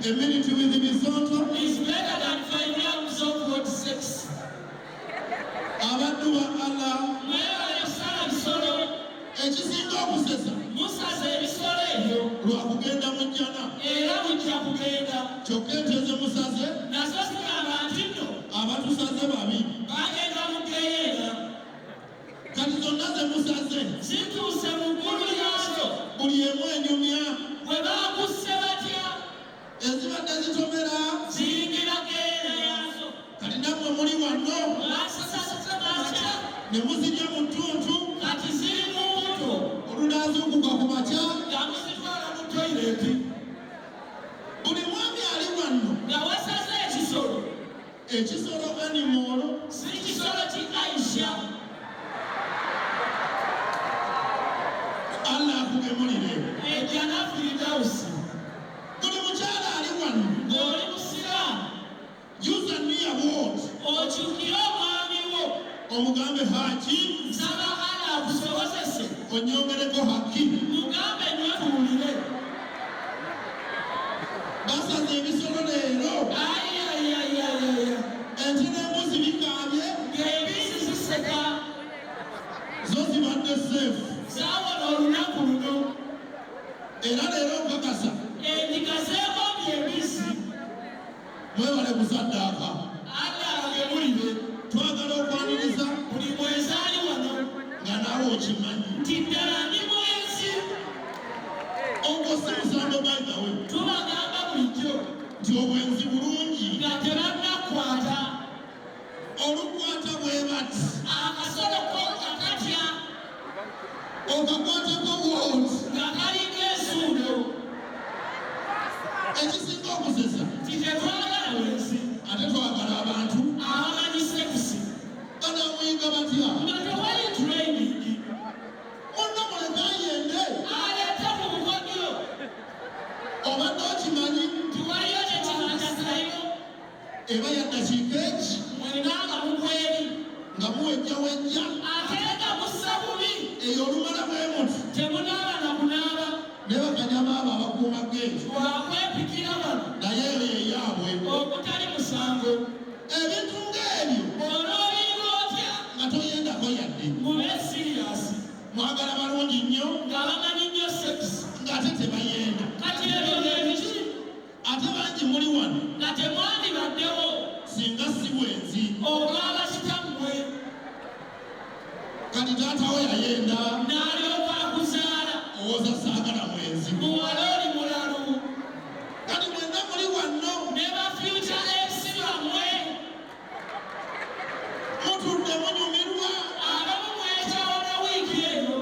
A minute with Bisonto is better than 5 rounds of hot sex. Abaddu ba Allah. Mwebale kusala bisolo. Ekisinga okusesa, Musaze ebisolo ebyo, lwa kugenda mu jjana. Era mujja kugenda. Kyokka ente ze musaze, Nazo zigamba nti nno abatusaze babi. Bagenda mu geyeena. Kati zonna ze musaze, Zituuse mu ggulu lyazo. Buli emu enyumya. Bwe bakusse batya, Ezibadde zitomera, ziyingira geyeena yaazo. Kati nammwe muli wano, Bazisaze makya, ne muzirya mu ttuntu. Kati ziri mu mbuto. Olunaazuukuka ku makya, Nga muzitwala mu toilet. Buli mwami ali wano, Nga wasaze ekisolo, ekisolo animal, si kisolo ki Aisha. Allah akugemulire. Ejjana Firidausi. Buli mukyala ali wano, Ng'oli musiraamu, use a near word, okyukire omwami wo. Omugambe haki, Nsaba Allah akusobozese. Onyongereko haki. Mugambe nywe tuwulire. Basaze ebisolo leero, Ayayayayaya. Ente n'embuzi bikaabye, Ng'embizzi ziseka. Zo zibadde safe. Zaawona olunaku luno. Era leero nkakasa, Endiga zeegombye embizzi. Mwebale kusaddaaka. Allah agemulire. Twagala okwaniriza Buli mwenzi ali wano, nga naawe okimanyi. Nti ddala ndi mwenzi. Ogwo si musango, by the way, Tubagamba bulijjo nti obwenzi bulungi. Nga tebannakwata. Olukwata bwe bati, Akasolo ko nga katya, okakwatako wot, nga kalinga ensuudo. Ekisinga okusesa, Nti tetwagala bwenzi. Ate twagala abantu Abamanyi sex. Banaamuyiga batya? Nga tewali training. Munno muleke ayende. Aleete ku bukodyo. Obadde okimanyi, Nti waliyo kyekinatasayo. Eba ya ddakiika eki, Mwena nga mugweri, nga muwejjawejja, ate nga mussa bubi. Eyo olumala bwe muti, Temunaaba na kunaaba. Ne bakanyama abo abakuuma geeti, Wakwepikira wano. Naye eyo yeyaabwe. Ogutali musango. Ebintu ng'ebyo, Onoolinga otya? Nga toyendako yadde. Mube serious. Mwagala balungi nnyo, Nga bamanyi nnyo sex. Ng'ate tebayenda. Kati ebyo byebiki? Ate bangi muli wano, Nga temwandibaddewo, singa si bwenzi. Obwaba kitammwe. Kati taatawo yayenda, N'alyoka akuzaala. Owooza saagala mwenzi. Muwala oli mulalu. Kati mwenna muli wano, Ne ba future ex bammwe. Mutudde munyumirwa. Abamu mwekyawo wiiki eno.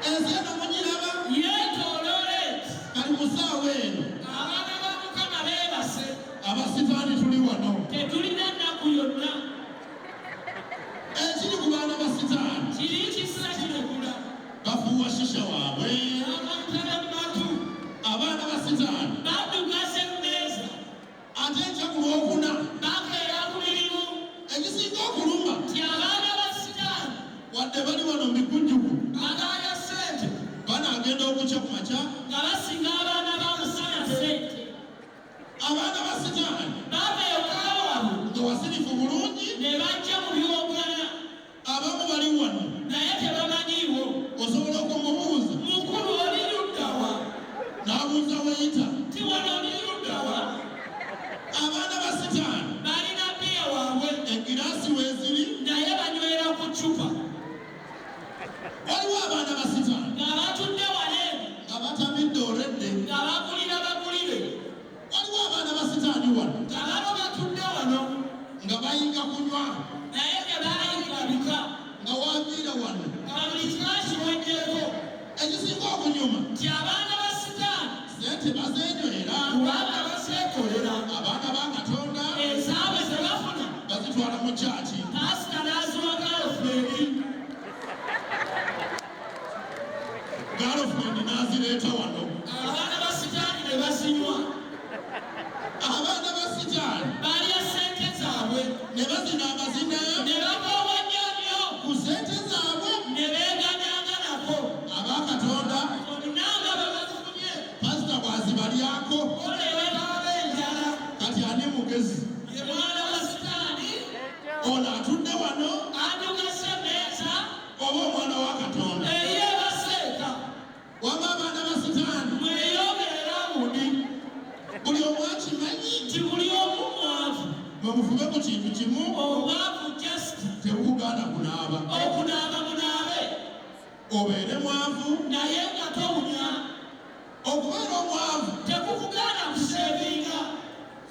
Ensi eno mugiraba. Yeetooloole. Kati mu ssaawa eno, Abaana ba Mukama beebase. Abasitaani tuli wano. Tetulina nnaku yonna. Ekiri ku baana ba sitaani, Kiri kisira kiregula. Bafuuwa shisha waabwe. Akantala mu matu. Abaana ba sitaani, Baddugaza emmeeza. Ate enkya ku Lwokuna, Bakeera ku mirimu. Ekisinga okuluma, Nti abaana ba sitaani, wadde bali wano mu bikujjuko, bagaaya ssente. Banaagenda okukya ku makya. Nga basinga abaana ba Musana ssente. Abaana ba sitaani, Bava ewaka waabwe, nga wasirifu bulungi, ne bajja mu biwogana. Abamu bali wano, Naye tebamanyiiwo. Osobola okumubuuza, Mukulu oli luddawa? N'abuuza weyita. Ti wano oli luddawa? Abaana ba sitaani, Balina bbiya waabwe. Egiraasi weeziri, Naye banywera ku ccupa. Waliwo abaana ba sitaani, Nga batudde wano eno, nga batamidde olwedde. Nga bagulira bagulire. Waliwo abaana ba sitaani wano, Nga bano batudde wano, nga bayiga kunywa, naye tebayiga bika. Nga waviira wano. Nga buli kika kiweddeeko. Ekisinga okunyuma, Nti abaana ba sitaani, sente bazeenywera, kubanga bazeekolera. Abaana ba Katonda, Ezaabwe ze bafuna, bazitwala mu kyaki. Pasita n'aziwa girlfriend. Girlfriend n'azireeta wano. Abaana ba sitaani ne bazinywa. Abaana ba sitaani, Balya sente zaabwe. Ne bazina amazina, Ne bakoowa nnyo nnyo. Ku sente zaabwe. Ne beeganyanga nako. Aba Katonda, Bonna nga bwe bazifunye, pasita bw'azibalyako, oleyo. Obwavu just. Tebukugaana kunaaba. Okunaaba munaabe. Obeere mwavu. Naye nga towunya. Okubeera omwavu tekukugaana kusevinga.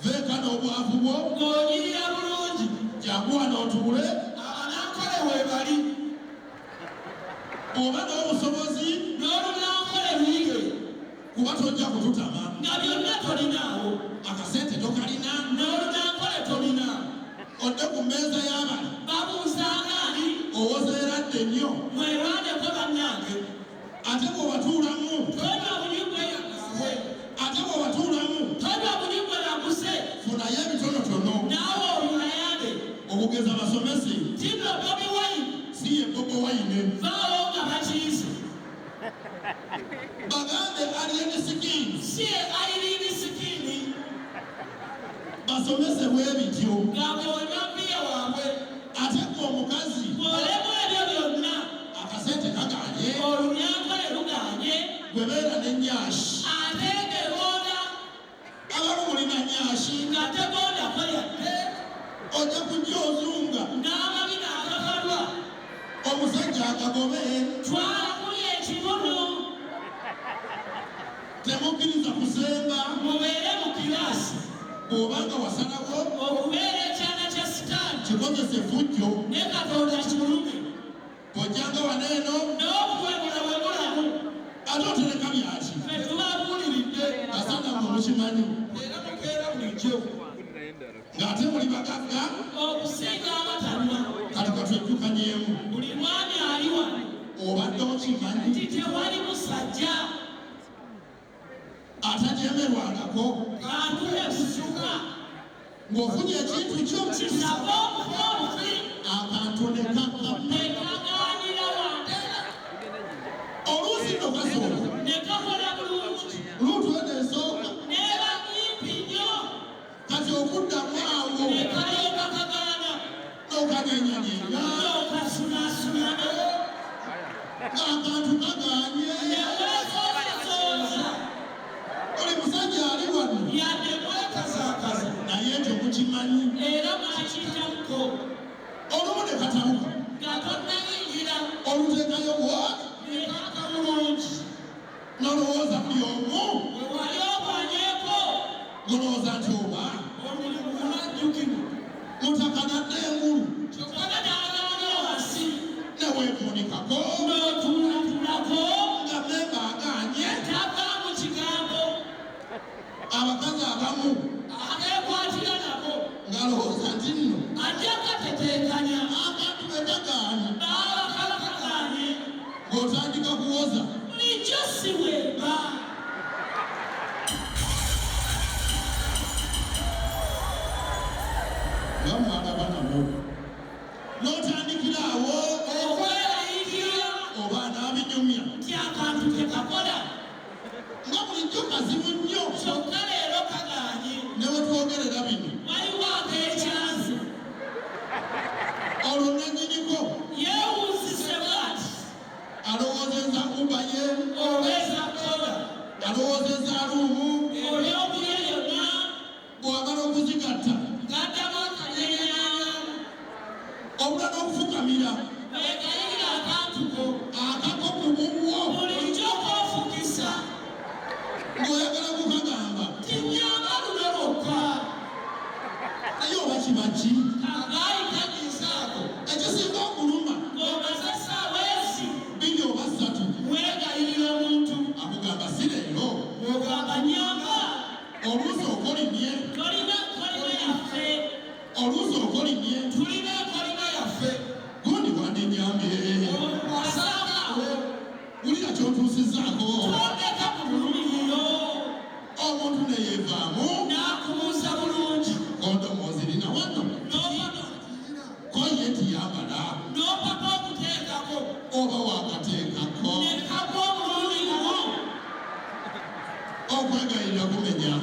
Veeka n'obwavu bwo. Ng'onyirira bulungi. Jangu wano otuule. Abanankole weebali. Oba n'obusobozi. N'olunankole luyige. Kuba tojja kututama. Nga byonna tolinaawo. Akasente tokalina. N'olunankole tolina. Odde ku mmeeza y'abali. Babuuzanga ani? Owozeeradde nnyo. Mwerwaneko bannange. Ate bw'obatuulamu. Tonywa bunywi yaguze. Ate bw'obatuulamu. Tonywa bunywi yaguze. Funayo ebitonotono. Naawe olulayande. Okugeza basomese. Tino Bobi Wine. Si ye Bobi Wine. Vaawo nga bakiise. Bagambe Alien Skin. Si ye Alien Skin. Basomese bwe bityo. Nga bw'onywa bbiya waabwe. Ate gwe omukazi. Bw'olemu ebyo byonna. Akasente kagaanye. Olunyankole lugaanye. Gwe beera ne nnyashi. Ate ng'ebooda. Abamu mulina nnyashi. Nga teboodako yadde. Ojja kujja ozunga. N'amabina agakalwa. Omusajja akagobe. Twala kuli ekibunu. Temukkiriza kusemba. Mubeere mu kiraasi. Bw'obanga wasalawo. Okubeera ekyana kya sitaani. Kikozese effujjo. Ne Katonda kikulume. Ojjanga wano eno. N'okuwemula wemulamu. Ate otereka byaki? Ffe tubabuuliridde. Kasana mmwe mukimanyi. Era mukeera bulijjo. Ng'ate muli bagagga. Okusinga abatanywa. Kati katwejjukanyeemu. Buli mwami ali wano. Obadde okimanyi. Nti tewali musajja. Atajemerwangako. Kantu ekusuka. Ng'ofunye ekintu kyo. Kisaba obufi. Akantu ne kakka. Ne kagaanira wandera. Oluusi nno kasooka. Ne kakola bulungi. Luutu eno esooka. N'eba nnyimpi nnyo. Kati okuddamu awo. Ne kalyoka kagaana. N'okanyenyanyenya. N'okasunaasuna. Ng'akantu kagaanye. Ne weesoosasoosa. Oli musajja ali wano. Yadde mwekazaakaza. Naye ekyo mukimanyi. Era mwakiyitamuko. Olumu ne katabuka. Nga tonnayingira. Oluteekayo what? Ne kaka bulungi. N'olowooza buli omu. Bwe wali obwanyeeko. Ng'olowooza nti oba. Omulimu gunajjukirwa. Mutakanadde engulu. Kyokka n'agaana wansi. Ne weevuunikako. N'otuulatulako. Nga mmemba agaanye. Tava mu kigambo. Abakazi abamu. Akeekwatira nako. Ng'alowooza nti nno. Ajja katetenkanya. Akantu bwe kagaanye. Baaba kaba kagaanye. Ng'otandika kuwoza. Bulijjo si weeba. Nga mwalaba nabo. N'otandikira awo. Okweraliikirira. Oba anaabinyumya. Nti akantu tekakola. Nga bulijjo kazibu nnyo. Kyokka leero kagaanye. Ne we twogerera bino. Waliwo ak'ekyanzi. Olwo nannyiniko. Yeewuuzise bw'ati. Alowoozezza Uber ye. Oba eza Boda. Alowoozezza Aluumu. Ebyokulya byonna. Bw'amala okuzigatta. Ng'addamu akanyenyaanyamu. Obula n'okufukamira. Weegayirira akantu ko. Akako ku bubwo. Bulijjo k'ofukisa. Ng'oyagala kukagamba. Tinnyamba luno lwokka. Naye oba kiba ki? Kagaayi kanyiiza ako. Ekisinga okuluma. Ng'omaze essaawa ezi. 2 oba 3. Weegayirira omuntu. Akugamba si leero. Ogamba nnyamba. Oluusi okolimye. Tolina nkolima yaffe. Oluusi okolimye. Tulina enkolima yaffe. Gundi bw'andinyambye. Osanga awo. Wulira ky'otuusizzaako. Tondeka mu bulumi. Omuntu ne yeevaamu. N'akubuuza bulungi. Kondomu ozirina wano. Ko ye tiyambala. N'opapa okuteekako. Oba wakateekako. Ne kagwa obulungi gumu. Okwegayirira kumenya.